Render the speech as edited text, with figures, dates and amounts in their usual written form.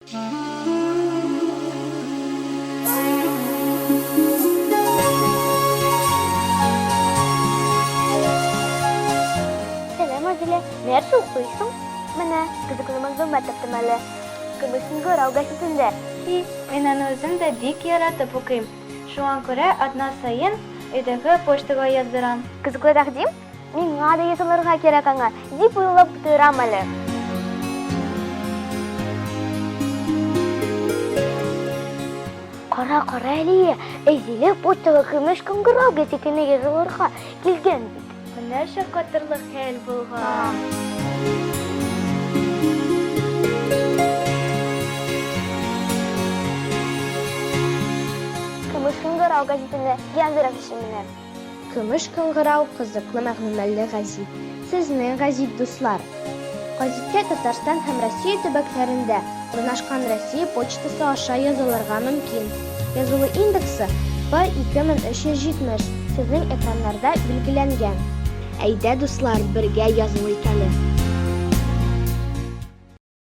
Сәлам, Адилә. Нәрсә укыйсың? Менә, кызыклы мәгълүмат таптым әле. Көмеш кыңгырау гәзитендә. И, мин аны үзем дә бик яратып укыйм. Шуңа күрә атна саен өйдәге почтага яздырам. Кызыклы тәкъдим? Миңа да язылырга кирәк аңа, дип уйлап торам әле. Кара, кара әле, Әзилә почтага Көмеш кыңгырау гәзитенә язылырга килгән бит. Менә шаккатырлык хәл булган. Көмеш кыңгырау гәзитенә яздырып менә. Көмеш кыңгырау, кызыклы мәгълүмәле гәзит. Сезнең гәзит, дуслар! Гәзиткә Татарстан һәм Россия төбәкләрендә урнашкан Россия почтасы аша язылырга мөмкин. Язылу индексы P2370 сезнең экраннарда билгеләнгән. Әйдә, дуслар, бергә язылыйк әле!